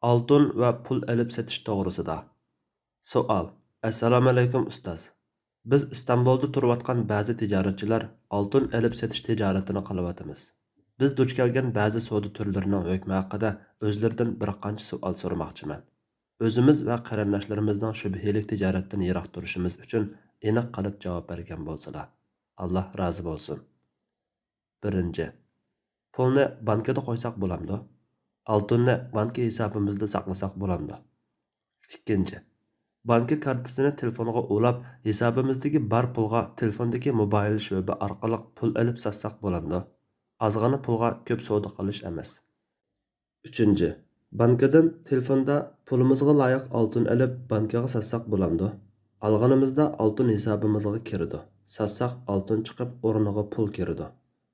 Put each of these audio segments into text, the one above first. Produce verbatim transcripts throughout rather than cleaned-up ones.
ئالتۇن ۋە پۇل ئېلىپ سېتىش توغرىسىدا. سوئال. ئەسسالامۇئەلەيكۇم ئۇستاز. بىز ئىستانبۇلدا تۇرۇۋاتقان بەزى تىجارەتچىلەر ئالتۇن ئېلىپ سېتىش تىجارىتىنى قىلىۋاتىمىز. بىز دۇچ كەلگەن بەزى سودا تۈرلىرىنىڭ ھۆكمى ھەققىدە ئۆزلىرىدىن بىر قانچە سوئال سورىماقچىمەن. ئۆزىمىز ۋە قېرىنداشلىرىمىزنىڭ شۈبھىلىك تىجارەتتىن يىراق تۇرۇشىمىز ئۈچۈن ئېنىق قىلىپ جاۋاب بەرگەن بولسىلا. ئاللا رازى بولسۇن. بىرىنچى، پۇلنى بانكىدا قويساق بولامدۇ؟ ئالتۇننى بانكا ھېسابىمىزدا ساقلىساق بولامدۇ؟ ئىككىنچى، بانكا كارتىسىنى تېلېفونغا ئۇلاپ، ھېسابىمىزدىكى بار پۇلغا تېلېفوندىكى موبايىل شۆبە ئارقىلىق پۇل ئېلىپ ساتساق بولامدۇ؟ ئازغىنە پۇلغا كۆپ سودا قىلىش ئەمەس. ئۈچىنچى، بانكىدىن تېلېفوندا پۇلىمىزغا لايىق ئالتۇن ئېلىپ بانكىغا ساتساق بولامدۇ؟ ئالغىنىمىزدا ئالتۇن ھېسابىمىزغا كىرىدۇ، ساتساق ئالتۇن چىقىپ ئورنىغا پۇل كىرىدۇ.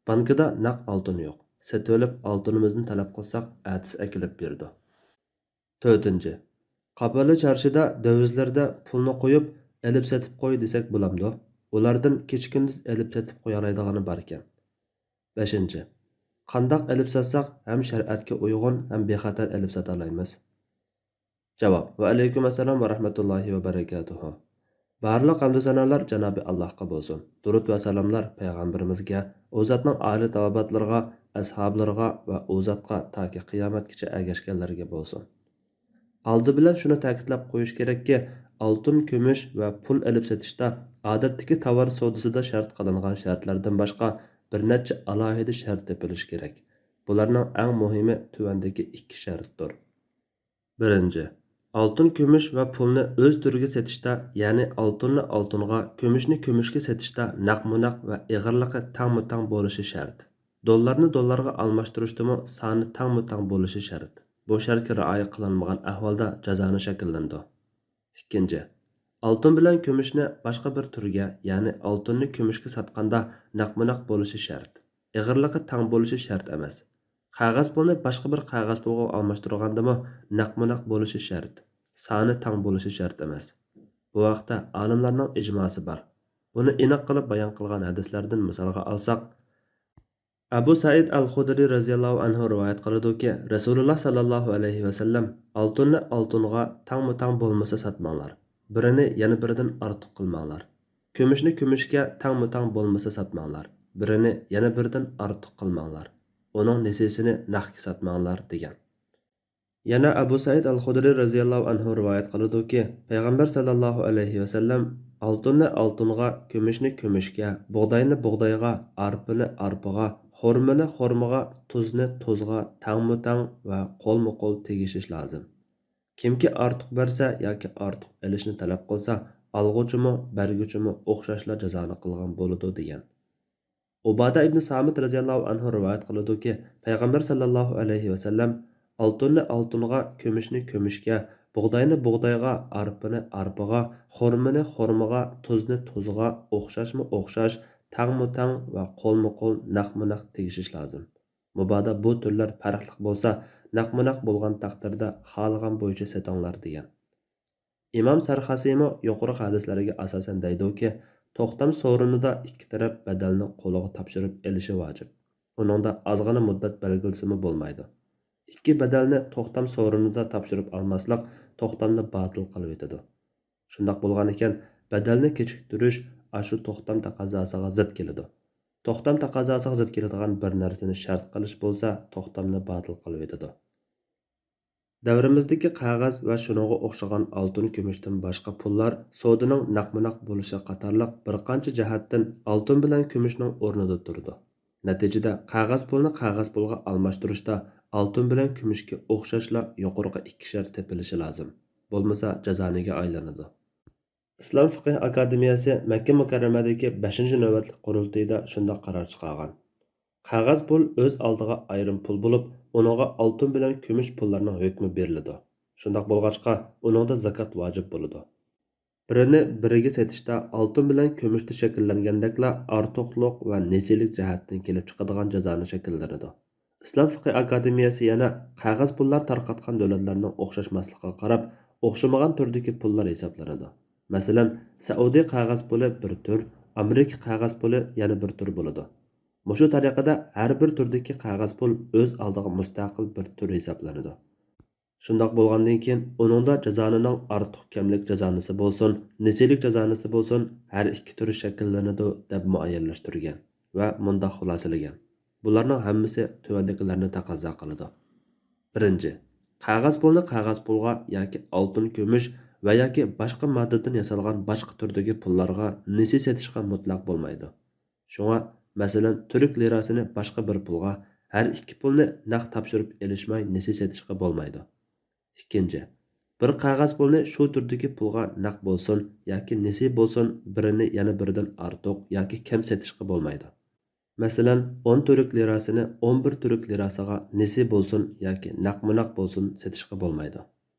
بانكىدا نەق ئالتۇن يوق، سېتىۋېلىپ ئالتۇنىمىزنى تەلەپ قىلساق ئەتىسى ئەكېلىپ بېرىدۇ. تۆتىنچى، قاپالى چارشىدا دۆۋىزلەردە پۇلنى قويۇپ ئېلىپ سېتىپ قوي دېسەك بولامدۇ؟ ئۇلاردىن كېچە كۈندۈز ئېلىپ سېتىپ قويالايدىغىنى باركەن. بەشىنچى، قانداق ئېلىپ ساتساق ھەم شەرىئەتكە ئۇيغۇن ھەم بىخەتەر ئېلىپ ساتالايمىز؟ جاۋاب. ۋەئەلەيكۇم ئەسسالام ۋە رەھمەتۇللاھى ۋە بەرەكاتۇھۇ. بارلىق ھەمدۇ سانالار جانابى ئاللاھقا بولسۇن. دۇرۇت ۋە سالاملار پەيغەمبىرىمىزگە، ئۇ زاتنىڭ ئائىلە تاۋابىئاتلىرىغا، ئەسھابلىرىغا ۋە ئۇ زاتقا تاكى قىيامەتكىچە ئەگەشكەنلەرگە بولسۇن. ئالدى بىلەن شۇنى تەكىتلەپ قويۇش كېرەككى، ئالتۇن، كۈمۈش ۋە پۇل ئېلىپ سېتىشتا ئادەتتىكى تاۋار سودىسىدا شەرت قىلىنغان شەرتلەردىن باشقا بىر نەچچە ئالاھىدە شەرت تېپىلىشى كېرەك. بۇلارنىڭ ئەڭ مۇھىمى تۆۋەندىكى ئىككى شەرتتۇر. بىرىنچى، ئالتۇن، كۈمۈش ۋە پۇلنى ئۆز تۈرىگە سېتىشتا، يەنى ئالتۇننى ئالتۇنغا، كۈمۈشنى كۈمۈشكە سېتىشتا نەقمۇ نەق ۋە ئېغىرلىقى تەڭمۇ تەڭ بولۇشى شەرت. دوللارنى دوللارغا ئالماشتۇرۇشتىمۇ سانى تەڭمۇ تەڭ بولۇشى شەرت. بۇ شەرتكە رىئايە قىلىنمىغان ئەھۋالدا جازانى شەكىللىنىدۇ. ئىككىنچى، ئالتۇن بىلەن كۈمۈشنى باشقا بىر تۈرگە، يەنى ئالتۇننى كۈمۈشكە ساتقاندا نەقمۇ نەق بولۇشى شەرت. ئېغىرلىقى تەڭ بولۇشى شەرت ئەمەس. قەغەز پۇلنى باشقا بىر قەغەز پۇلغا ئالماشتۇرغاندىمۇ نەقمۇ نەق بولۇشى شەرت. سانى تەڭ بولۇشى شەرت ئەمەس. بۇ ھەقتە ئالىملارنىڭ ئىجماسى بار. بۇنى ئېنىق قىلىپ بايان قىلغان ھەدىسلەردىن مىسالغا ئالساق، ئەبۇ سەئىد ئەل خۇدرى رەزىياللاھۇ ئەنھۇ رىۋايەت قىلىدۇكى، رەسۇلۇللا ساللاللاھۇ ئەلەيھى ۋەسەللەم، ئالتۇننى ئالتۇنغا تەڭمۇ تەڭ بولمىسا ساتماڭلار، بىرىنى يەنە بىرىدىن ئارتۇق قىلماڭلار. كۈمۈشنى كۈمۈشكە تەڭمۇ تەڭ بولمىسا ساتماڭلار، بىرىنى يەنە بىرىدىن ئارتۇق قىلماڭلار. ئۇنىڭ نېسىسىنى نەقكە ساتماڭلار، دېگەن. يەنە ئەبۇ سەئىد ئەل خۇدرى رەزىياللاھۇ ئەنھۇ رىۋايەت قىلىدۇكى، پەيغەمبەر ساللاللاھۇ ئەلەيھى ۋەسەللەم، ئالتۇننى ئالتۇنغا، كۈمۈشنى كۈمۈشكە، بۇغداينى بۇغدايغا، ئارپىنى ئارپىغا، خورمىنى خورمىغا، تۇزنى تۇزغا تەڭمۇ تەڭ ۋە قولمۇ قول تېگىشىش لازىم. كىمكى ئارتۇق بەرسە ياكى ئارتۇق ئېلىشنى تەلەپ قىلسا، ئالغۇچىمۇ، بەرگۈچىمۇ ئوخشاشلا جازانى قىلغان بولىدۇ، دېگەن. ئۇبادە ئىبنى سامىت رەزىياللاھۇ ئەنھۇ رىۋايەت قىلىدۇكى، پەيغەمبەر ساللاللاھۇ ئەلەيھى ۋەسەللەم، ئالتۇننى ئالتۇنغا، كۈمۈشنى كۈمۈشكە، بۇغداينى بۇغدايغا، ئارپىنى ئارپىغا، خورمىنى خورمىغا، تۇزنى تۇزغا ئوخشاشمۇ ئوخشاش، تەڭمۇ تەڭ ۋە قولمۇ قول، نەقمۇ نەق تېگىشىش لازىم. مۇبادا بۇ تۈرلەر پەرقلىق بولسا، نەقمۇ نەق بولغان تەقدىردە خالىغان بويىچە سېتىڭلار، دېگەن. ئىمام سەرخەسىمۇ يۇقىرىقى ھەدىسلەرگە ئاساسەن دەيدۇكى، توختام سورۇنىدا ئىككى تەرەپ بەدەلنى قولىغا تاپشۇرۇپ ئېلىشى ۋاجىپ. ئۇنىڭدا ئازغىنە مۇددەت بەلگىلىسىمۇ بولمايدۇ. ئىككى بەدەلنى توختام سورۇنىدا تاپشۇرۇپ ئالماسلىق توختامنى باتىل قىلىۋېتىدۇ. شۇنداق بولغانىكەن، بەدەلنى كېچىكتۈرۈش ئاشۇ توختام تەقەززاسىغا زىت كېلىدۇ. توختام تەقەززاسىغا زىت كېلىدىغان بىر نەرسىنى شەرت قىلىش بولسا توختامنى باتىل قىلىۋېتىدۇ. دەۋرىمىزدىكى قەغەز ۋە شۇنىڭغا ئوخشىغان ئالتۇن، كۈمۈشتىن باشقا پۇللار سودىنىڭ نەقمۇ نەق بولۇشى قاتارلىق بىر قانچە جەھەتتىن ئالتۇن بىلەن كۈمۈشنىڭ ئورنىدا تۇرىدۇ. نەتىجىدە، قەغەز پۇلنى قەغەز پۇلغا ئالماشتۇرۇشتا ئالتۇن بىلەن كۈمۈشكە ئوخشاشلا يۇقىرىقى ئىككى شەرت تېپىلىشى لازىم. بولمىسا، جازانىگە ئايلىنىدۇ. ئىسلام فىقىھ ئاكادېمىيەسى مەككە مۇكەررەمەدىكى بەشىنچى نۆۋەتلىك قۇرۇلتىيىدا شۇنداق قارار چىقارغان. قەغەز پۇل ئۆز ئالدىغا ئايرىم پۇل بولۇپ، ئۇنىڭغا ئالتۇن بىلەن كۈمۈش پۇللارنىڭ ھۆكمى بېرىلىدۇ. شۇنداق بولغاچقا، ئۇنىڭدا زاكات ۋاجىپ بولىدۇ. بىرىنى بىرىگە سېتىشتا ئالتۇن بىلەن كۈمۈشتە شەكىللەنگەندەكلا ئارتۇقلۇق ۋە نېسىلىك جەھەتتىن كېلىپ چىقىدىغان جازانى شەكىللىنىدۇ. ئىسلام فىقھى ئاكادېمىيەسى يەنە قەغەز پۇللار تارقاتقان دۆلەتلەرنىڭ ئوخشاشماسلىقىغا قاراپ، ئوخشىمىغان تۈردىكى پۇللار ھېسابلىنىدۇ. مەسىلەن، سەئۇدى قەغەز پۇلى بىر تۈر، ئامېرىكا قەغەز پۇلى يەنە بىر تۈر بولىدۇ. مۇشۇ تەرىقىدە ھەر بىر تۈردىكى قەغەز پۇل ئۆز ئالدىغا مۇستەقىل بىر تۈر ھېسابلىنىدۇ. شۇنداق بولغاندىن كېيىن، ئۇنىڭدا جازانىنىڭ ئارتۇق كەملىك جازانىسى بولسۇن، نېسىلىك جازانىسى بولسۇن، ھەر ئىككى تۈرى شەكىللىنىدۇ، دەپ مۇئەييەنلەشتۈرگەن ۋە مۇنداق خۇلاسىلىگەن: بۇلارنىڭ ھەممىسى تۆۋەندىكىلەرنى تەقەززا قىلىدۇ. بىرىنچى، قەغەز پۇلنى قەغەز پۇلغا ياكى ئالتۇن، كۈمۈش ۋە ياكى باشقا ماددىدىن ياسالغان باشقا تۈردىكى پۇللارغا نېسى سېتىشقا مۇتلەق بولمايدۇ. شۇڭا، مەسىلەن، تۈرك لىراسىنى باشقا بىر پۇلغا، ھەر ئىككى پۇلنى نەق تاپشۇرۇپ ئېلىشماي نېسى سېتىشقا بولمايدۇ. ئىككىنچى، بىر قەغەز پۇلنى شۇ تۈردىكى پۇلغا نەق بولسۇن ياكى نېسى بولسۇن، بىرىنى يەنە بىرىدىن ئارتۇق ياكى كەم سېتىشقا بولمايدۇ. مەسىلەن، ئون تۈرك لىراسىنى ئون بىر تۈرك لىراسىغا نېسى بولسۇن ياكى نەقمۇنەق بولسۇن سېتىشقا بولمايدۇ.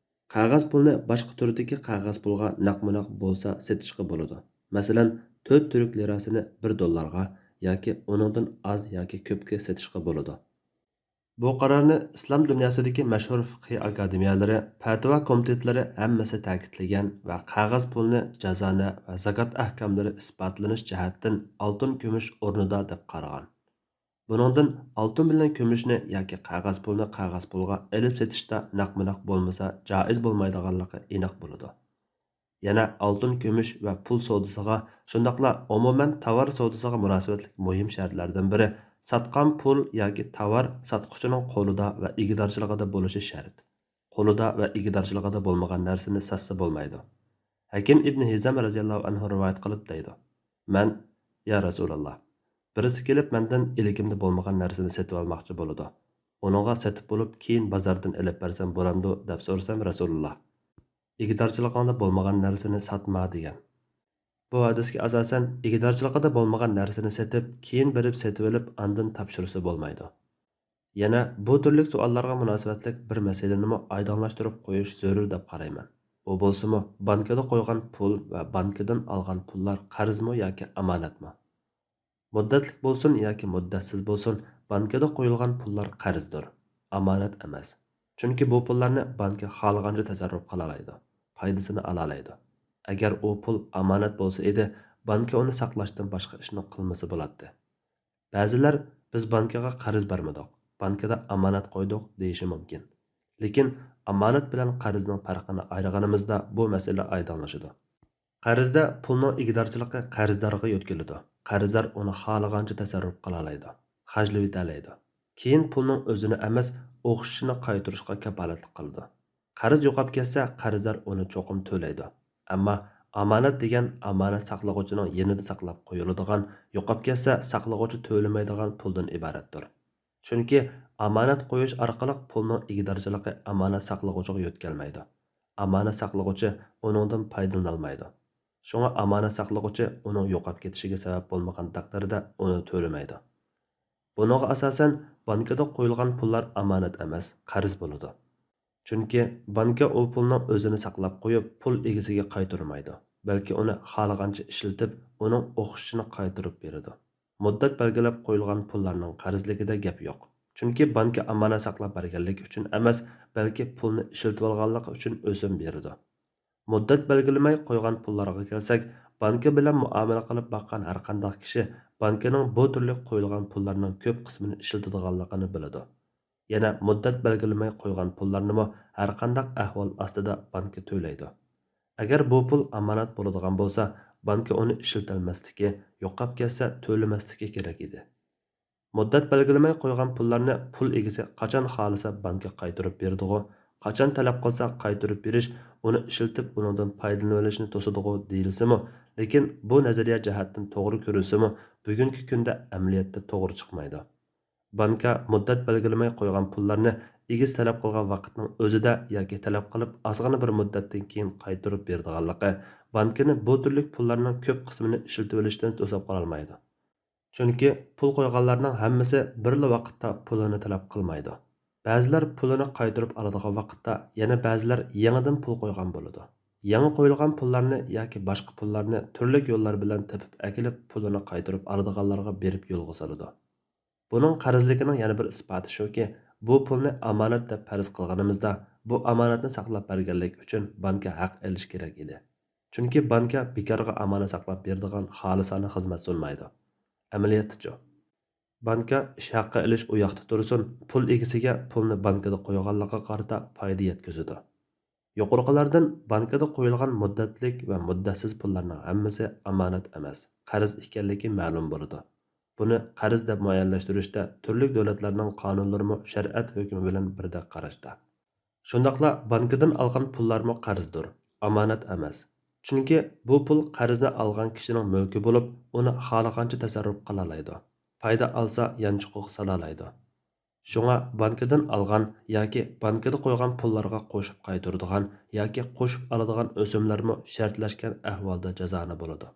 قەغەز پۇلنى باشقا تۈردىكى قەغەز پۇلغا نەقمۇنەق بولسا سېتىشقا بولىدۇ. مەسىلەن، تۆت تۈرك لىراسىنى بىر دوللارغا ياكى ئۇنىڭدىن ئاز ياكى كۆپكە سېتىشقا بولىدۇ. بۇ قارارنى ئىسلام دۇنياسىدىكى مەشھۇر فىقھىي ئاكادېمىيەلىرى، پەتىۋا كومىتېتلىرى ھەممىسى تەكىتلىگەن ۋە قەغەز پۇلنى جازانە ۋە زاكات ئەھكاملىرى ئىسپاتلىنىش جەھەتتىن ئالتۇن، كۈمۈش ئورنىدا دەپ قارىغان. بۇنىڭدىن ئالتۇن بىلەن كۈمۈشنى ياكى قەغەز پۇلنى قەغەز پۇلغا ئېلىپ سېتىشتا نەقمۇنەق بولمىسا جائىز بولمايدىغانلىقى ئېنىق بولىدۇ. يەنە ئالتۇن، كۈمۈش ۋە پۇل سودىسىغا، شۇنداقلا ئومۇمەن تاۋار سودىسىغا مۇناسىۋەتلىك مۇھىم شەرتلەردىن بىرى، ساتقان پۇل ياكى تاۋار ساتقۇچىنىڭ قولىدا ۋە ئىگىدارچىلىقىدا بولۇشى شەرت. قولىدا ۋە ئىگىدارچىلىقىدا بولمىغان نەرسىنى ساتسا بولمايدۇ. ھەكىم ئىبن ھىزام رەزىياللاھۇ ئەنھۇ رىۋايەت قىلىپ دەيدۇ: مەن، يا رەسۇلاللا، بىرسى كېلىپ مەندىن ئىلكىمدە بولمىغان نەرسىنى سېتىۋالماقچى بولىدۇ. ئۇنىڭغا سېتىپ بولۇپ، كېيىن بازاردىن ئېلىپ بەرسەم بولامدۇ؟ دەپ سورىسام، رەسۇلاللا، ئىگىدارچىلىقىڭدا بولمىغان نەرسىنى ساتما، دېگەن. بۇ ھەدىسكە ئاساسەن، ئىگىدارچىلىقىدا بولمىغان نەرسىنى سېتىپ، كېيىن بېرىپ سېتىۋېلىپ، ئاندىن تاپشۇرسا بولمايدۇ. يەنە بۇ تۈرلۈك سوئاللارغا مۇناسىۋەتلىك بىر مەسىلىنىمۇ ئايدىڭلاشتۇرۇپ قويۇش زۆرۈر دەپ قارايمەن. ئۇ بولسىمۇ، بانكىدا قويغان پۇل ۋە بانكىدىن ئالغان پۇللار قەرزمۇ ياكى ئامانەتمۇ؟ مۇددەتلىك بولسۇن ياكى مۇددەتسىز بولسۇن، بانكىدا قويۇلغان پۇللار قەرزدۇر، ئامانەت ئەمەس. چۈنكى بۇ پۇللارنى بانكا خالىغانچە تەسەررۇپ قىلالايدۇ، پايدىسىنى ئالالايدۇ. ئەگەر ئۇ پۇل ئامانەت بولسا ئىدى، بانكا ئۇنى ساقلاشتىن باشقا ئىشنى قىلمىسا بولاتتى. بەزىلەر، بىز بانكىغا قەرز بەرمىدۇق، بانكىدا ئامانەت قويدۇق، دېيىشى مۇمكىن. لېكىن ئامانەت بىلەن قەرزنىڭ پەرقىنى ئايرىغىنىمىزدا بۇ مەسىلە ئايدىڭلىشىدۇ. قەرزدە پۇلنىڭ ئىگىدارچىلىقى قەرزدارغا يۆتكىلىدۇ. قەرزدار ئۇنى خالىغانچە تەسەررۇپ قىلالايدۇ، خەجلىۋېتەلەيدۇ. كېيىن پۇلنىڭ ئۆزىنى ئەمەس، ئوخشىشىنى قايتۇرۇشقا كاپالەتلىك قىلىدۇ. قەرز يوقاپ كەتسە، قەرزدار ئۇنى چوقۇم تۆلەيدۇ. ئەمما ئامانەت دېگەن ئامانەت ساقلىغۇچىنىڭ يېنىدا ساقلاپ قويۇلىدىغان، يوقاپ كەتسە ساقلىغۇچى تۆلىمەيدىغان پۇلدىن ئىبارەتتۇر. چۈنكى ئامانەت قويۇش ئارقىلىق پۇلنىڭ ئىگىدارچىلىقى ئامانەت ساقلىغۇچىغا يۆتكەلمەيدۇ. ئامانەت ساقلىغۇچى ئۇنىڭدىن پايدىلىنالمايدۇ. شۇڭا ئامانەت ساقلىغۇچى ئۇنىڭ يوقاپ كېتىشىگە سەۋەب بولمىغان تەقدىردە ئۇنى تۆلىمەيدۇ. بۇنىڭغا ئاساسەن، بانكىدا قويۇلغان پۇللار ئامانەت ئەمەس، قەرز بولىدۇ. چۈنكى بانكا ئۇ پۇلنىڭ ئۆزىنى ساقلاپ قويۇپ، پۇل ئىگىسىگە قايتۇرمايدۇ، بەلكى ئۇنى خالىغانچە ئىشلىتىپ، ئۇنىڭ ئوخشىشىنى قايتۇرۇپ بېرىدۇ. مۇددەت بەلگىلەپ قويۇلغان پۇللارنىڭ قەرزلىكىدە گەپ يوق. چۈنكى بانكا ئامانەت ساقلاپ بەرگەنلىكى ئۈچۈن ئەمەس، بەلكى پۇلنى ئىشلىتىۋالغانلىقى ئۈچۈن ئۆسۈم بېرىدۇ. مۇددەت بەلگىلىمەي قويغان پۇللارغا كەلسەك، بانكا بىلەن مۇئامىلە قىلىپ باققان ھەرقانداق كىشى بانكىنىڭ بۇ تۈرلۈك قويۇلغان پۇللارنىڭ كۆپ قىسمىنى ئىشلىتىدىغانلىقىنى بىلىدۇ. يەنە مۇددەت بەلگىلىمەي قويغان پۇللارنىمۇ ھەرقانداق ئەھۋال ئاستىدا بانكا تۆلەيدۇ. ئەگەر بۇ پۇل ئامانەت بولىدىغان بولسا، بانكا ئۇنى ئىشلىتەلمەسلىكى، يوقاپ كەتسە تۆلىمەسلىكى كېرەك ئىدى. مۇددەت بەلگىلىمەي قويغان پۇللارنى پۇل ئىگىسى قاچان خالىسا بانكىغا قايتۇرۇپ بېرىدىغۇ، قاچان تەلەپ قىلسا قايتۇرۇپ بېرىش، ئۇنى ئىشلىتىپ ئۇنىڭدىن پايدىلىنىۋېلىشنى توسىدىغۇ دېيىلسىمۇ، لېكىن بۇ نەزەرىيە جەھەتتىن توغرا كۆرۈنسىمۇ، بۈگۈنكى كۈندە ئەمەلىيەتتە توغرا چىقمايدۇ. بانكا مۇددەت بەلگىلىمەي قويغان پۇللارنى ئىگىسى تەلەپ قىلغان ۋاقىتنىڭ ئۆزىدە ياكى تەلەپ قىلىپ ئازغىنا بىر مۇددەتتىن كېيىن قايتۇرۇپ بېرىدىغانلىقى، بانكىنى بۇ تۈرلۈك پۇللارنىڭ كۆپ قىسمىنى ئىشلىتىۋېلىشتىن توسۇپ قالالمايدۇ. چۈنكى پۇل قويغانلارنىڭ ھەممىسى بىرلا ۋاقىتتا پۇلىنى تەلەپ قىلمايدۇ. بەزىلەر پۇلىنى قايتۇرۇپ ئالىدىغان ۋاقىتتا، يەنە بەزىلەر يېڭىدىن پۇل قويغان بولىدۇ. يېڭى قويۇلغان پۇللارنى ياكى باشقا پۇللارنى تۈرلۈك يوللار بىلەن تېپىپ ئەكېلىپ، پۇلىنى قايتۇرۇپ ئالىدىغانلارغا بېرىپ يولغا سالىدۇ. بۇنىڭ قەرزلىكىنىڭ يەنە بىر ئىسپاتى شۇكى، بۇ پۇلنى ئامانەت دەپ پەرز قىلغىنىمىزدا، بۇ ئامانەتنى ساقلاپ بەرگەنلىكى ئۈچۈن بانكا ھەق ئېلىشى كېرەك ئىدى. چۈنكى بانكا بىكارغا ئامانەت ساقلاپ بېرىدىغان خالىسانە خىزمەت سۇنمايدۇ. ئەمەلىيەتتىچۇ؟ بانكا ئىش ھەققى ئېلىش ئۇياقتا تۇرسۇن، پۇل ئىگىسىگە پۇلنى بانكىدا قويغانلىقىغا قارىتا پايدا يەتكۈزىدۇ. يۇقىرىقىلاردىن بانكىدا قويۇلغان مۇددەتلىك ۋە مۇددەتسىز پۇللارنىڭ ھەممىسى ئامانەت ئەمەس، قەرز ئىكەنلىكى مەلۇم بولىدۇ. بۇنى قەرز دەپ مۇئەييەنلەشتۈرۈشتە تۈرلۈك دۆلەتلەرنىڭ قانۇنلىرىمۇ شەرىئەت ھۆكمى بىلەن بىردەك قاراشتا. شۇنداقلا بانكىدىن ئالغان پۇللارمۇ قەرزدۇر، ئامانەت ئەمەس. چۈنكى بۇ پۇل قەرزنى ئالغان كىشىنىڭ مۈلكى بولۇپ، ئۇنى خالىغانچە تەسەررۇپ قىلالايدۇ. پايدا ئالسا يانچۇقىغا سالالايدۇ. شۇڭا بانكىدىن ئالغان ياكى بانكىدا قويغان پۇللارغا قوشۇپ قايتۇرىدىغان ياكى قوشۇپ ئالىدىغان ئۆسۈملەرمۇ شەرتلەشكەن ئەھۋالدا جازانە بولىدۇ.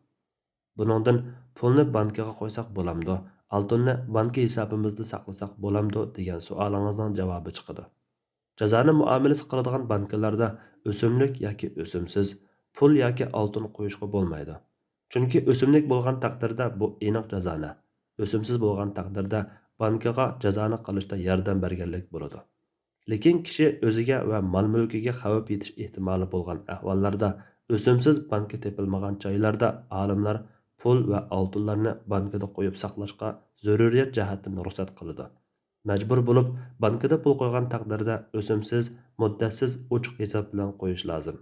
بۇنىڭدىن پۇلنى بانكىغا قويساق بولامدۇ، ئالتۇننى بانكا ھېسابىمىزدا ساقلىساق بولامدۇ دېگەن سوئالىڭىزنىڭ جاۋابى چىقىدۇ. جازانە مۇئامىلىسى قىلىدىغان بانكىلاردا ئۆسۈملۈك ياكى ئۆسۈمسىز، پۇل ياكى ئالتۇن قويۇشقا بولمايدۇ. چۈنكى ئۆسۈملۈك بولغان تەقدىردە بۇ ئېنىق جازانە، ئۆسۈمسىز بولغان تەقدىردە بانكىغا جازانە قىلىشتا ياردەم بەرگەنلىك بولىدۇ. لېكىن كىشى ئۆزىگە ۋە مال-مۈلكىگە خەۋپ يېتىش ئېھتىمالى بولغان ئەھۋاللاردا ئۆسۈمسىز بانكا تېپىلمىغان جايلاردا ئالىملار پۇل ۋە ئالتۇنلارنى بانكىدا قويۇپ ساقلاشقا زۆرۈرىيەت جەھەتتىن رۇخسەت قىلىدۇ. مەجبۇر بولۇپ بانكىدا پۇل قويغان تەقدىردە ئۆسۈمسىز، مۇددەتسىز ئوچۇق ھېساب بىلەن قويۇش لازىم.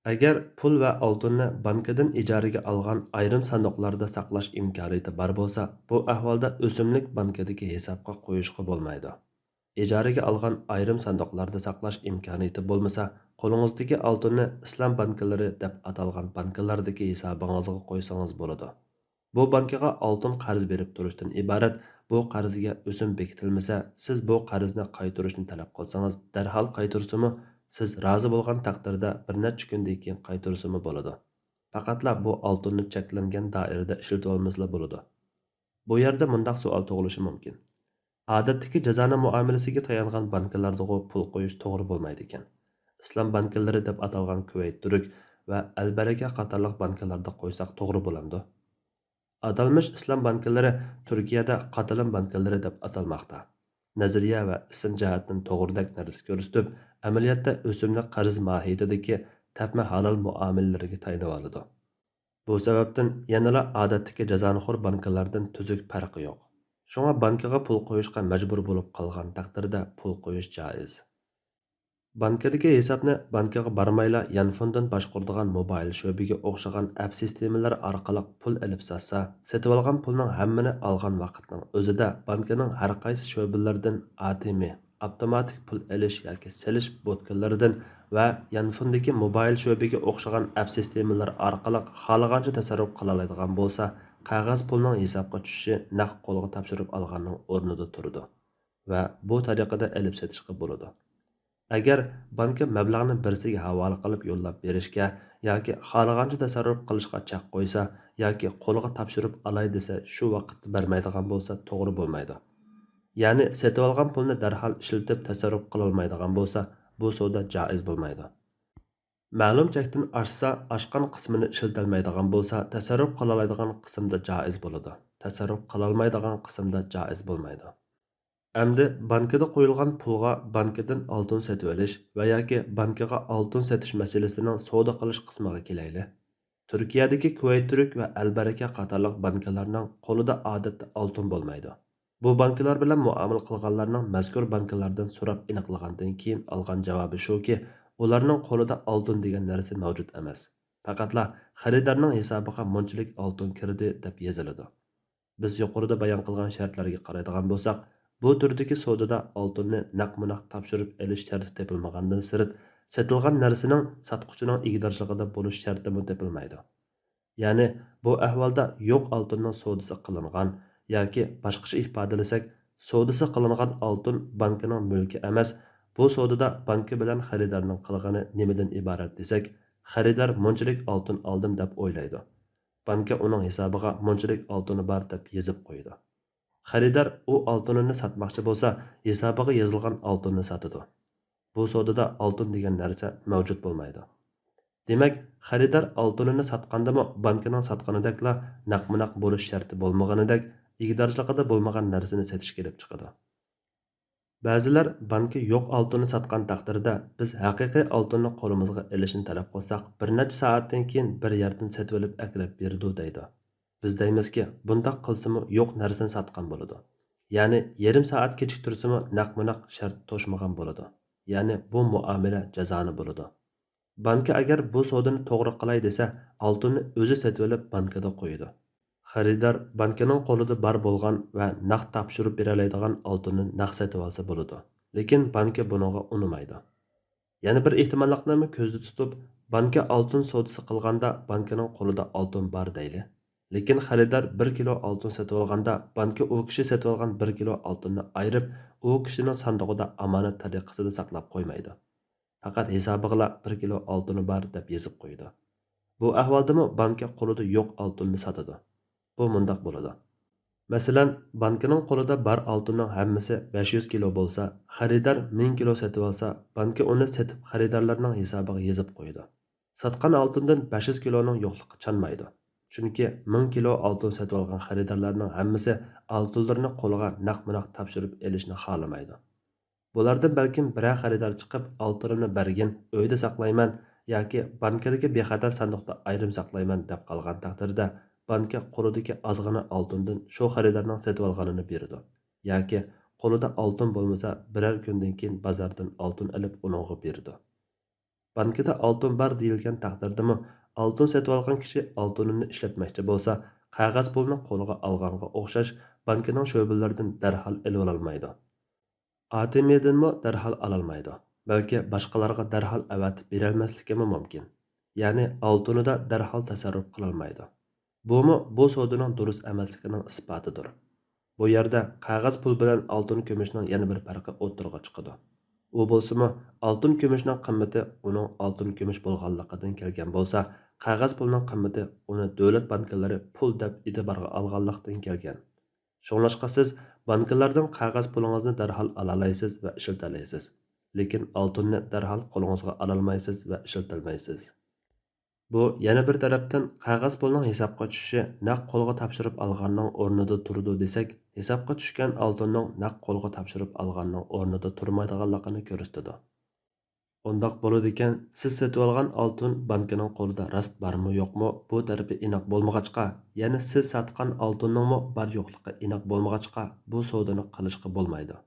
ئەگەر پۇل ۋە ئالتۇننى بانكىدىن ئىجارىگە ئالغان ئايرىم ساندۇقلاردا ساقلاش ئىمكانىيىتى بار بولسا، بۇ ئەھۋالدا ئۆسۈملۈك بانكىدىكى ھېسابقا قويۇشقا بولمايدۇ. ئىجارىگە ئالغان ئايرىم ساندۇقلاردا ساقلاش ئىمكانىيىتى بولمىسا، قولىڭىزدىكى ئالتۇننى ئىسلام بانكىلىرى دەپ ئاتالغان بانكىلاردىكى ھېسابىڭىزغا قويسىڭىز بولىدۇ. بۇ بانكىغا ئالتۇن قەرز بېرىپ تۇرۇشتىن ئىبارەت. بۇ قەرزگە ئۆسۈم بېكىتىلمىسە، سىز بۇ قەرزنى قايتۇرۇشنى تەلەپ قىلسىڭىز، دەرھال قايتۇرسىمۇ، سىز رازى بولغان تەقدىردە بىر نەچچە كۈندىن كېيىن قايتۇرسىمۇ بولىدۇ. پەقەتلا بۇ ئالتۇننى چەكلەنگەن دائىرىدە ئىشلىتىۋالمىسىلا بولىدۇ. بۇ يەردە مۇنداق سوئال تۇغۇلۇشى مۇمكىن. ئادەتتىكى جازانە مۇئامىلىسىگە تايانغان بانكىلاردىغۇ پۇل قويۇش توغرا بولمايدىكەن. ئىسلام بانكىلىرى دەپ ئاتالغان كۇۋەيت تۈرك ۋە ئەلبەرىكە قاتارلىق بانكىلاردا قويساق توغرا بولامدۇ؟ ئاتالمىش ئىسلام بانكىلىرى تۈركىيەدە قاتىلىم بانكىلىرى دەپ ئاتالماقتا. نەزەرىيە ۋە ئىسىم جەھەتتىن توغرىدەك نەرسە كۆرسىتىپ، ئەمەلىيەتتە ئۆسۈملۈك قەرز ماھىيىتىدىكى تەپمە ھالال مۇئامىلىلىرىگە تايىنىۋالىدۇ. بۇ سەۋەبتىن يەنىلا ئادەتتىكى جازانىخور بانكىلاردىن تۈزۈك پەرقى يوق. شۇڭا بانكىغا پۇل قويۇشقا مەجبۇر بولۇپ قالغان تەقدىردە پۇل قويۇش جائىز. بانكىدىكى ھېسابنى بانكىغا بارمايلا يانفوندىن باشقۇرىدىغان موبايىل شۆبىگە ئوخشىغان ئەپ سىستېمىلىرى ئارقىلىق پۇل ئېلىپ ساتسا، سېتىۋالغان پۇلنىڭ ھەممىنى ئالغان ۋاقىتنىڭ ئۆزىدە بانكىنىڭ ھەر قايسى شۆبىلىرىدىن ئا تې ئېم، ئاپتوماتىك پۇل ئېلىش ياكى سېلىش بوتكىلىرىدىن ۋە يانفوندىكى موبايىل شۆبىگە ئوخشىغان ئەپ سىستېمىلىرى ئارقىلىق خالىغانچە تەسەررۇپ قىلالايدىغان بولسا، قەغەز پۇلنىڭ ھېسابقا چۈشۈشى نەق قولغا تاپشۇرۇپ ئالغاننىڭ ئورنىدا تۇرىدۇ ۋە بۇ تەرىقىدە ئېلىپ سېتىشقا بولىدۇ. ئەگەر بانكا مەبلەغنى بىرسىگە ھاۋالە قىلىپ يوللاپ بېرىشكە ياكى خالىغانچە تەسەررۇپ قىلىشقا چەك قويسا ياكى قولىغا تاپشۇرۇپ ئالاي دېسە، شۇ ۋاقىتتا بەرمەيدىغان بولسا توغرا بولمايدۇ. يەنى سېتىۋالغان پۇلنى دەرھال ئىشلىتىپ تەسەررۇپ قىلالمايدىغان بولسا، بۇ سودا جائىز بولمايدۇ. مەلۇم چەكتىن ئاشسا، ئاشقان قىسمىنى ئىشلىتەلمەيدىغان بولسا، تەسەررۇپ قىلالايدىغان قىسىمدا جائىز بولىدۇ، تەسەررۇپ قىلالمايدىغان قىسىمدا جائىز بولمايدۇ. ئەمدى بانكىدا قويۇلغان پۇلغا بانكىدىن ئالتۇن سېتىۋېلىش ۋە ياكى بانكىغا ئالتۇن سېتىش مەسىلىسىنىڭ سودا قىلىش قىسمىغا كېلەيلى. تۈركىيەدىكى كۇۋەيت تۈرك ۋە ئەلبەرىكە قاتارلىق بانكىلارنىڭ قولىدا ئادەتتە ئالتۇن بولمايدۇ. بۇ بانكىلار بىلەن مۇئامىلە قىلغانلارنىڭ مەزكۇر بانكىلاردىن سوراپ ئېنىقلىغاندىن كېيىن ئالغان جاۋابى شۇكى، ئۇلارنىڭ قولىدا ئالتۇن دېگەن نەرسە مەۋجۇت ئەمەس. پەقەتلا خېرىدارنىڭ ھېسابىغا مۇنچىلىك ئالتۇن كىردى دەپ يېزىلىدۇ. بىز يۇقىرىدا بايان قىلغان شەرتلەرگە قارايدىغان بولساق، بۇ تۈردىكى سودىدا ئالتۇننى نەق مۇنەق تاپشۇرۇپ ئېلىش شەرتى تېپىلمىغاندىن سىرت، سېتىلغان نەرسىنىڭ ساتقۇچىنىڭ ئىگىدارچىلىقىدا بولۇش شەرتىمۇ تېپىلمايدۇ. يەنى، بۇ ئەھۋالدا يوق ئالتۇننىڭ سودىسى قىلىنغان ياكى باشقىچە ئىپادىلىسەك، سودىسى قىلىنغان ئالتۇن بانكىنىڭ مۈلكى ئەمەس، بۇ سودىدا بانكا بىلەن خېرىدارنىڭ قىلغىنى نېمىدىن ئىبارەت دېسەك، خېرىدار مۇنچىلىك ئالتۇن ئالدىم دەپ ئويلايدۇ. بانكا ئۇنىڭ ھېسابىغا مۇنچىلىك ئالتۇنى بار دەپ يېزىپ قويىدۇ. خېرىدار ئۇ ئالتۇنىنى ساتماقچى بولسا، ھېسابىغا يېزىلغان ئالتۇننى ساتىدۇ. بۇ سودىدا ئالتۇن دېگەن نەرسە مەۋجۇت بولمايدۇ. دېمەك، خېرىدار ئالتۇنىنى ساتقاندىمۇ بانكىنىڭ ساتقىنىدەكلا نەقمۇنەق بولۇش شەرتى بولمىغىنىدەك، ئىگىدارچىلىقىدا بولمىغان نەرسىنى سېتىشكە ئېلىپ چىقىدۇ. بەزىلەر بانكا يوق ئالتۇننى ساتقان تەقدىردە، بىز ھەقىقىي ئالتۇننى قولىمىزغا ئېلىشنى تەلەپ قىلساق، بىر نەچچە سائەتتىن كېيىن بىر يەردىن سېتىۋېلىپ ئەكېلىپ بېرىدۇ، دەيدۇ. بىز دەيمىزكى، بۇنداق قىلسىمۇ يوق نەرسىنى ساتقان بولىدۇ. يەنى يېرىم سائەت كېچىكتۈرسىمۇ نەق مۇنەق شەرت توشمىغان بولىدۇ. يەنى بۇ مۇئامىلە جازانە بولىدۇ. بانكا ئەگەر بۇ سودىنى توغرا قىلاي دېسە، ئالتۇننى ئۆزى سېتىۋېلىپ بانكىدا قويىدۇ. خېرىدار بانكىنىڭ قولىدا بار بولغان ۋە نەق تاپشۇرۇپ بېرەلەيدىغان ئالتۇننى نەق سېتىۋالسا بولىدۇ. لېكىن بانكا بۇنىڭغا ئۇنىمايدۇ. يەنە بىر ئېھتىماللىقنىمۇ كۆزدە تۇتۇپ، بانكا ئالتۇن سودىسى قىلغاندا بانكىنىڭ قولىدا ئالتۇن بار دەيلى. لېكىن خېرىدار بىر كىلو ئالتۇن سېتىۋالغاندا بانكا ئۇ كىشى سېتىۋالغان بىر كىلو ئالتۇننى ئايرىپ، ئۇ كىشىنىڭ ساندۇقىدا ئامانەت تەرىقىسىدە ساقلاپ قويمايدۇ. پەقەت ھېسابىغىلا بىر كىلو ئالتۇنى بار دەپ يېزىپ قويىدۇ. بۇ ئەھۋالدىمۇ بانكا قولىدا يوق ئالتۇننى ساتىدۇ. بۇ مۇنداق بولىدۇ. مەسىلەن، بانكىنىڭ قولىدا بار ئالتۇننىڭ ھەممىسى بەش يۈز كىلو بولسا، خېرىدار مىڭ كىلو سېتىۋالسا، بانكا ئۇنى سېتىپ خېرىدارلارنىڭ ھېسابىغا يېزىپ قويىدۇ. ساتقان ئالتۇندىن بەش يۈز كىلونىڭ يوقلۇقى چانمايدۇ. چۈنكى مىڭ كىلو ئالتۇن سېتىۋالغان خېرىدارلارنىڭ ھەممىسى ئالتۇنلىرىنى قولىغا نەق مۇنەق تاپشۇرۇپ ئېلىشنى خالىمايدۇ. بۇلاردىن بەلكىم بىرەر خېرىدار چىقىپ، ئالتۇنۇمنى بەرگىن، ئۆيدە ساقلايمەن ياكى بانكىدىكى بىخەتەر ساندۇقتا ئايرىم ساقلايمەن دەپ قالغان تەقدىردە، بانكا قولىدىكى ئازغىنە ئالتۇندىن شۇ خېرىدارنىڭ سېتىۋالغىنىنى بېرىدۇ ياكى قولىدا ئالتۇن بولمىسا، بىرەر كۈندىن كېيىن بازاردىن ئالتۇن ئېلىپ ئۇنىڭغا بېرىدۇ. بانكىدا ئالتۇن بار دېيىلگەن تەقدىردىمۇ، ئالتۇن سېتىۋالغان كىشى ئالتۇنىنى ئىشلەتمەكچى بولسا، قەغەز پۇلنى قولىغا ئالغانغا ئوخشاش بانكىنىڭ شۆبىلىرىدىن دەرھال ئېلىۋالالمايدۇ. ئا تى ئېمدىنمۇ دەرھال ئالالمايدۇ، بەلكى باشقىلارغا دەرھال ئەۋەتىپ بېرەلمەسلىكىمۇ مۇمكىن. يەنى ئالتۇنىدا دەرھال تەسەررۇپ قىلالمايدۇ. بۇمۇ بۇ سودىنىڭ دۇرۇس ئەمەسلىكىنىڭ ئىسپاتىدۇر. بۇ يەردە قەغەز پۇل بىلەن ئالتۇن كۈمۈشنىڭ يەنە بىر پەرقى ئوتتۇرىغا چىقىدۇ. ئۇ بولسىمۇ، ئالتۇن كۈمۈشنىڭ قىممىتى ئۇنىڭ ئالتۇن كۈمۈش بولغانلىقىدىن كەلگەن بولسا، قەغەز پۇلنىڭ قىممىتى ئۇنى دۆلەت بانكىلىرى پۇل دەپ ئېتىبارغا ئالغانلىقتىن كەلگەن. شۇڭلاشقا سىز بانكىلاردىن قەغەز پۇلىڭىزنى دەرھال ئالالايسىز ۋە ئىشلىتەلەيسىز، لېكىن ئالتۇننى دەرھال قولىڭىزغا ئالالمايسىز ۋە ئىشلىتەلمەيسىز. بۇ يەنە بىر تەرەپتىن قەغەز پۇلنىڭ ھېسابقا چۈشۈشى نەق قولغا تاپشۇرۇپ ئالغاننىڭ ئورنىدا تۇرىدۇ دېسەك، ھېسابقا چۈشكەن ئالتۇننىڭ نەق قولغا تاپشۇرۇپ ئالغاننىڭ ئورنىدا تۇرمايدىغانلىقىنى كۆرسىتىدۇ. ئۇنداق بولىدىكەن، سىز سېتىۋالغان ئالتۇن بانكىنىڭ قولىدا راست بارمۇ يوقمۇ، بۇ تەرىپى ئېنىق بولمىغاچقا، يەنە سىز ساتقان ئالتۇننىڭمۇ بار يوقلۇقى ئېنىق بولمىغاچقا، بۇ سودىنى قىلىشقا بولمايدۇ.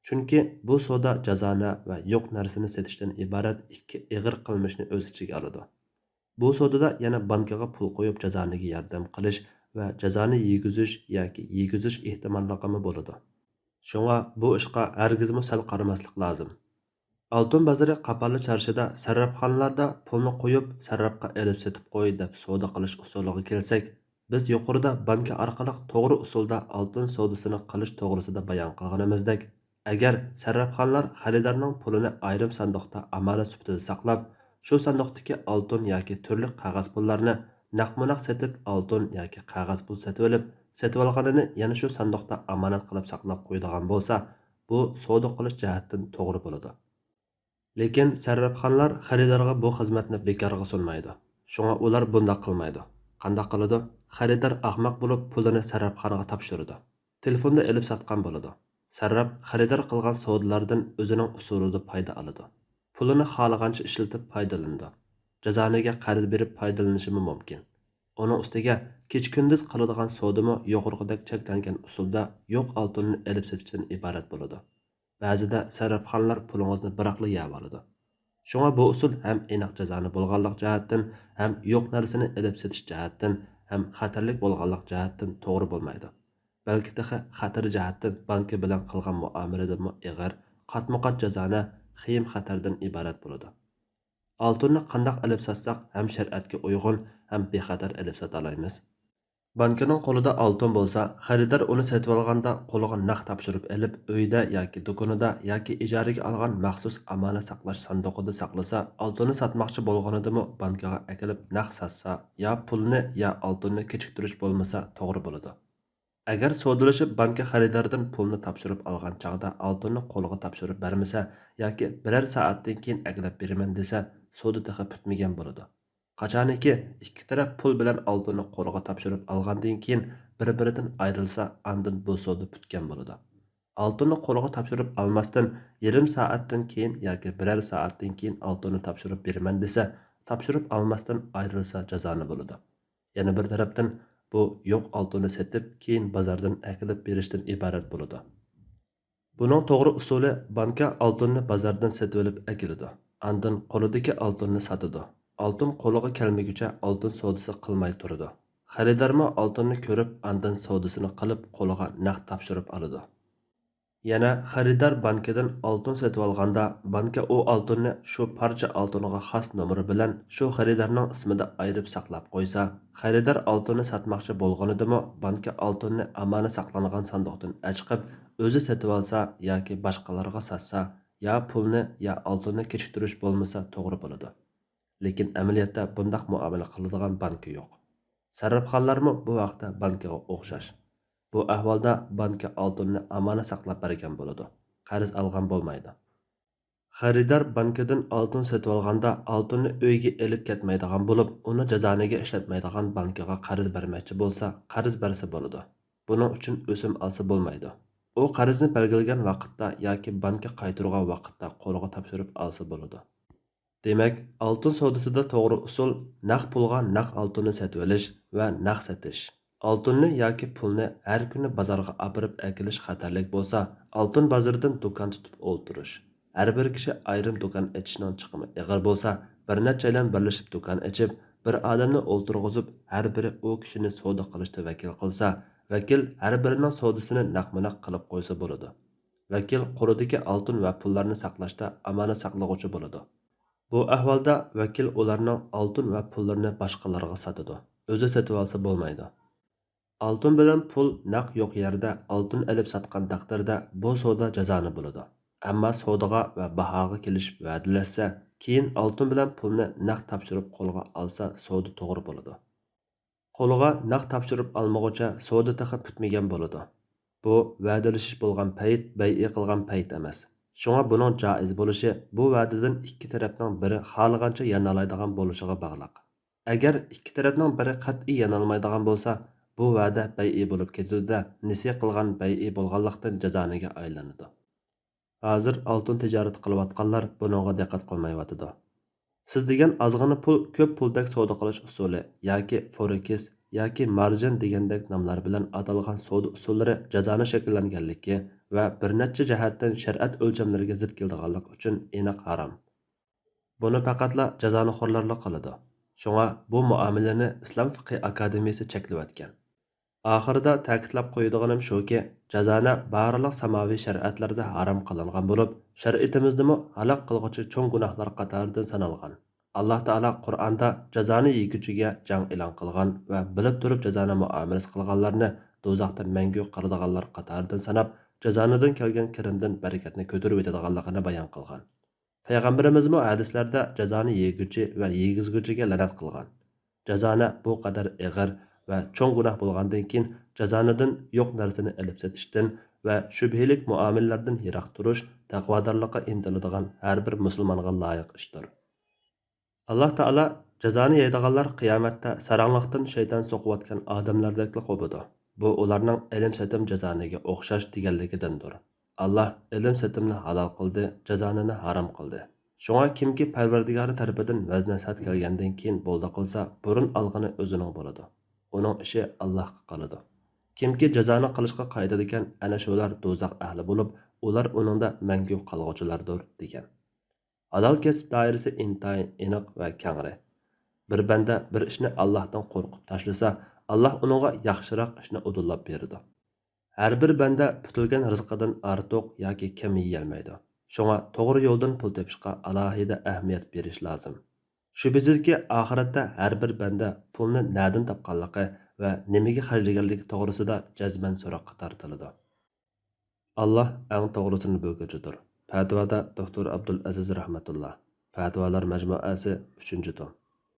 چۈنكى بۇ سودا جازانە ۋە يوق نەرسىنى سېتىشتىن ئىبارەت ئىككى ئېغىر قىلمىشنى ئۆز ئىچىگە ئالىدۇ. بۇ سودىدا يەنە بانكىغا پۇل قويۇپ جازانىگە ياردەم قىلىش ۋە جازانى يېگۈزۈش ياكى يېگۈزۈش ئېھتىماللىقىمۇ بولىدۇ. شۇڭا بۇ ئىشقا ھەرگىزمۇ سەل قارىماسلىق لازىم. ئالتۇن بازىرى قاپاللى چارشىدا سەررەپخانىلاردا پۇلنى قويۇپ، سەررەپقا ئېلىپ سېتىپ قوي دەپ سودا قىلىش ئۇسۇلىغا كەلسەك، بىز يۇقىرىدا بانكا ئارقىلىق توغرا ئۇسۇلدا ئالتۇن سودىسىنى قىلىش توغرىسىدا بايان قىلغىنىمىزدەك، ئەگەر سەررەپخانلار خېرىدارنىڭ پۇلىنى ئايرىم ساندۇقتا ئامانەت سۈپىتىدە ساقلاپ، شۇ ساندۇقتىكى ئالتۇن ياكى تۈرلۈك قەغەز پۇللارنى نەق مۇنەق سېتىپ، ئالتۇن ياكى قەغەز پۇل سېتىۋېلىپ، سېتىۋالغىنىنى يەنە شۇ ساندۇقتا ئامانەت قىلىپ ساقلاپ قويىدىغان بولسا، بۇ سودا قىلىش جەھەتتىن توغرا بولىدۇ. لېكىن سەررەپخانلار خېرىدارغا بۇ خىزمەتنى بىكارغا سۇنمايدۇ. شۇڭا ئۇلار بۇنداق قىلمايدۇ. قانداق قىلىدۇ؟ خېرىدار ئاخماق بولۇپ، پۇلىنى سەررەپخانىغا تاپشۇرىدۇ. تېلېفوندا ئېلىپ ساتقان بولىدۇ. سەررەپ خېرىدار قىلغان سودىلاردىن ئۆزىنىڭ ئۇسۇلىدا پايدا ئالىدۇ. پۇلىنى خالىغانچە ئىشلىتىپ پايدىلىنىدۇ. جازانىگە قەرز بېرىپ پايدىلىنىشىمۇ مۇمكىن. ئۇنىڭ ئۈستىگە كېچە-كۈندۈز قىلىدىغان سودىمۇ يۇقىرىقىدەك چەكلەنگەن ئۇسۇلدا يوق ئالتۇننى ئېلىپ سېتىشتىن ئىبارەت بولىدۇ. بەزىدە سەررەپخانلار پۇلىڭىزنى بىراقلا يەۋالىدۇ. شۇڭا بۇ ئۇسۇل ھەم ئېنىق جازانە بولغانلىق جەھەتتىن، ھەم يوق نەرسىنى ئېلىپ سېتىش جەھەتتىن، ھەم خەتەرلىك بولغانلىق جەھەتتىن توغرا بولمايدۇ. بەلكى تېخى خەتەر جەھەتتىن بانكا بىلەن قىلغان مۇئامىلىدىنمۇ ئېغىر، قاتمۇقات جازانە، خېيىم-خەتەردىن ئىبارەت بولىدۇ. ئالتۇننى قانداق ئېلىپ ساتساق ھەم شەرىئەتكە ئۇيغۇن، ھەم بىخەتەر ئېلىپ ساتالايمىز؟ بانكىنىڭ قولىدا ئالتۇن بولسا، خېرىدار ئۇنى سېتىۋالغاندا قولىغا نەق تاپشۇرۇپ ئېلىپ، ئۆيىدە ياكى دۇكىنىدا ياكى ئىجارىگە ئالغان مەخسۇس ئامانەت ساقلاش ساندۇقىدا ساقلىسا، ئالتۇننى ساتماقچى بولغىنىدىمۇ بانكىغا ئەكېلىپ نەق ساتسا، يا پۇلنى، يا ئالتۇننى كېچىكتۈرۈش بولمىسا توغرا بولىدۇ. ئەگەر سودىلىشىپ بانكا خېرىداردىن پۇلنى تاپشۇرۇپ ئالغان چاغدا ئالتۇننى قولىغا تاپشۇرۇپ بەرمىسە ياكى بىرەر سائەتتىن كېيىن ئەكېلىپ بېرىمەن دېسە، سودا تېخى پۈتمىگەن بولىدۇ. قاچانكى ئىككى تەرەپ پۇل بىلەن ئالتۇننى قولىغا تاپشۇرۇپ ئالغاندىن كېيىن بىر-بىرىدىن ئايرىلسا، ئاندىن بۇ سودا پۈتكەن بولىدۇ. ئالتۇننى قولىغا تاپشۇرۇپ ئالماستىن، يېرىم سائەتتىن كېيىن ياكى بىرەر سائەتتىن كېيىن ئالتۇننى تاپشۇرۇپ بېرىمەن دېسە، تاپشۇرۇپ ئالماستىن ئايرىلسا جازانە بولىدۇ. يەنە بىر تەرەپتىن، بۇ يوق ئالتۇننى سېتىپ، كېيىن بازاردىن ئەكېلىپ بېرىشتىن ئىبارەت بولىدۇ. بۇنىڭ توغرا ئۇسۇلى، بانكا ئالتۇننى بازاردىن سېتىۋېلىپ ئەكېلىدۇ. ئاندىن قولىدىكى ئالتۇننى ساتىدۇ. ئالتۇن قولىغا كەلمىگۈچە ئالتۇن سودىسى قىلماي تۇرىدۇ. خېرىدارمۇ ئالتۇننى كۆرۈپ، ئاندىن سودىسىنى قىلىپ، قولىغا نەق تاپشۇرۇپ ئالىدۇ. يەنە خېرىدار بانكىدىن ئالتۇن سېتىۋالغاندا، بانكا ئۇ ئالتۇننى شۇ پارچە ئالتۇنغا خاس نومۇرى بىلەن شۇ خېرىدارنىڭ ئىسمىدا ئايرىپ ساقلاپ قويسا، خېرىدار ئالتۇننى ساتماقچى بولغىنىدىمۇ، بانكا ئالتۇننى ئامانەت ساقلانغان ساندۇقتىن ئەچىقىپ، ئۆزى سېتىۋالسا ياكى باشقىلارغا ساتسا، يا پۇلنى، يا ئالتۇننى كېچىكتۈرۈش بولمىسا توغرا بولىدۇ. لېكىن ئەمەلىيەتتە بۇنداق مۇئامىلە قىلىدىغان بانكا يوق. سەررافخانلارمۇ بۇ ھەقتە بانكىغا ئوخشاش. بۇ ئەھۋالدا بانكا ئالتۇننى ئامانەت ساقلاپ بەرگەن بولىدۇ، قەرز ئالغان بولمايدۇ. خېرىدار بانكىدىن ئالتۇن سېتىۋالغاندا، ئالتۇننى ئۆيگە ئېلىپ كەتمەيدىغان بولۇپ، ئۇنى جازانىگە ئىشلەتمەيدىغان بانكىغا قەرز بەرمەكچى بولسا، قەرز بەرسە بولىدۇ. بۇنىڭ ئۈچۈن ئۆسۈم ئالسا بولمايدۇ. ئۇ قەرزنى بەلگىلىگەن ۋاقىتتا ياكى بانكا قايتۇرغان ۋاقىتتا قولىغا تاپشۇرۇپ ئالسا بولىدۇ. دېمەك، ئالتۇن سودىسىدا توغرا ئۇسۇل نەق پۇلغا نەق ئالتۇننى سېتىۋېلىش ۋە نەق سېتىش. ئالتۇننى ياكى پۇلنى ھەر كۈنى بازارغا ئاپىرىپ ئەكېلىش خەتەرلىك بولسا، ئالتۇن بازىرىدىن دۇكان تۇتۇپ ئولتۇرۇش. ھەر بىر كىشى ئايرىم دۇكان ئېچىشنىڭ چىقىمى ئېغىر بولسا، بىر نەچچەيلەن بىرلىشىپ دۇكان ئېچىپ، بىر ئادەمنى ئولتۇرغۇزۇپ، ھەر بىرى ئۇ كىشىنى سودا قىلىشتا ۋەكىل قىلسا، ۋەكىل ھەر بىرىنىڭ سودىسىنى نەقمۇ نەق قىلىپ قويسا بولىدۇ. ۋەكىل قولىدىكى ئالتۇن ۋە پۇللارنى ساقلاشتا ئامانەت ساقلىغۇچى بولىدۇ. بۇ ئەھۋالدا ۋەكىل ئۇلارنىڭ ئالتۇن ۋە پۇللىرىنى باشقىلارغا ساتىدۇ، ئۆزى سېتىۋالسا بولمايدۇ. ئالتۇن بىلەن پۇل نەق يوق يەردە ئالتۇن ئېلىپ ساتقان تەقدىردە، بۇ سودا جازانە بولىدۇ. ئەمما سودىغا ۋە باھاغا كېلىشىپ ۋەدىلەشسە، كېيىن ئالتۇن بىلەن پۇلنى نەق تاپشۇرۇپ قولغا ئالسا، سودا توغرا بولىدۇ. قولىغا نەق تاپشۇرۇپ ئالمىغۇچە سودا تېخى پۈتمىگەن بولىدۇ. بۇ ۋەدىلىشىش بولغان پەيت، بەيئى قىلغان پەيت ئەمەس. شۇڭا بۇنىڭ جائىز بولۇشى بۇ ۋەدىدىن ئىككى تەرەپنىڭ بىرى خالىغانچە يانالايدىغان بولۇشىغا باغلىق. ئەگەر ئىككى تەرەپنىڭ بىرى قەتئىي يانالمايدىغان بولسا، بۇ ۋەدە بەيئى بولۇپ كېتىدۇ-دە، نېسى قىلغان بەيئى بولغانلىقتىن جازانىگە ئايلىنىدۇ. ھازىر ئالتۇن تىجارىتى قىلىۋاتقانلار بۇنىڭغا دىققەت قىلمايۋاتىدۇ. سىز دېگەن ئازغىنا پۇل كۆپ پۇلدەك سودا قىلىش ئۇسۇلى ياكى فورېكس ياكى مارجىن دېگەندەك ناملار بىلەن ئاتالغان سودا ئۇسۇللىرى جازانە شەكىللەنگەنلىكى ۋە بىر نەچچە جەھەتتىن شەرىئەت ئۆلچەملىرىگە زىت كېلىدىغانلىقى ئۈچۈن ئېنىق ھارام. بۇنى پەقەتلا جازانىخورلارلا قىلىدۇ. شۇڭا بۇ مۇئامىلىنى ئىسلام فىقھى ئاكادېمىيىسى چەكلىۋەتكەن. ئاخىرىدا تەكىتلەپ قويىدىغىنىم شۇكى، جازانە بارلىق ساماۋى شەرىئەتلەردە ھارام قىلىنغان بولۇپ، شەرىئىتىمىزدىمۇ ھالاك قىلغۇچى چوڭ گۇناھلار قاتارىدىن سانالغان. ئاللاھ تائالا قۇرئاندا جازانى يېگۈچىگە جەڭ ئېلان قىلغان ۋە بىلىپ تۇرۇپ جازانە مۇئامىلىسى قىلغانلارنى دوزاختا مەڭگۈ قالىدىغانلار قاتارىدىن ساناپ، جازانىدىن كەلگەن كىرىمدىن بەرىكەتنى كۆتۈرۈۋېتىدىغانلىقىنى بايان قىلغان. پەيغەمبىرىمىزمۇ ھەدىسلەردە جازانى يېگۈچى ۋە يېگۈزگۈچىگە لەنەت قىلغان. جازانە بۇ قەدەر ئېغىر ۋە چوڭ گۇناھ بولغاندىن كېيىن، جازانىدىن يوق نەرسىنى ئېلىپ سېتىشتىن ۋە شۈبھىلىك مۇئامىلىلەردىن يىراق تۇرۇش تەقۋادارلىققا ئىنتىلىدىغان ھەر بىر مۇسۇلمانغا لايىق ئىشتۇر. ئاللاھ تائالا جازانى يەيدىغانلار قىيامەتتە ساراڭلىقتىن شەيتان سوقۇۋاتقان ئادەملەردەكلا قوپىدۇ. بۇ ئۇلارنىڭ ئېلىم-سېتىم جازانىگە ئوخشاش دېگەنلىكىدىندۇر. ئاللاھ ئېلىم-سېتىمنى ھالال قىلدى، جازانىنى ھارام قىلدى. شۇڭا كىمكى پەرۋەردىگارى تەرىپىدىن ۋەز-نەسىھەت كەلگەندىن كېيىن بولدى قىلسا، بۇرۇن ئالغىنى ئۆزىنىڭ بولىدۇ. ئۇنىڭ ئىشى ئاللاھقا قالىدۇ. كىمكى جازانى قىلىشقا قايتىدىكەن، ئەنە شۇلار دوزاخ ئەھلى بولۇپ، ئۇلار ئۇنىڭدا مەڭگۈ قالغۇچىلاردۇر، دېگەن. ھالال كەسىپ دائىرىسى ئىنتايىن ئېنىق ۋە كەڭرى. بىر بەندە بىر ئىشنى ئاللاھتىن قورقۇپ تاشلىسا، ئاللاھ ئۇنىڭغا ياخشىراق ئىشنى ئۇدۇللاپ بېرىدۇ. ھەر بىر بەندە پۈتۈلگەن رىزقىدىن ئارتۇق ياكى كەم يېيەلمەيدۇ. شۇڭا توغرا يولدىن پۇل تېپىشقا ئالاھىدە ئەھمىيەت بېرىش لازىم. شۈبھىسىزكى، ئاخىرەتتە ھەر بىر بەندە پۇلنى نەدىن تاپقانلىقى ۋە نېمىگە خەجلىگەنلىكى توغرىسىدا جەزمەن سوراققا تارتىلىدۇ. ئاللاھ ئەڭ توغرىسىنى بىلگۈچىدۇر. پەتىۋادا دوكتور ئابدۇلئەزىز رەھمەتۇللا. پەتىۋالار مەجمۇئەسى، ئۈچىنچى توم.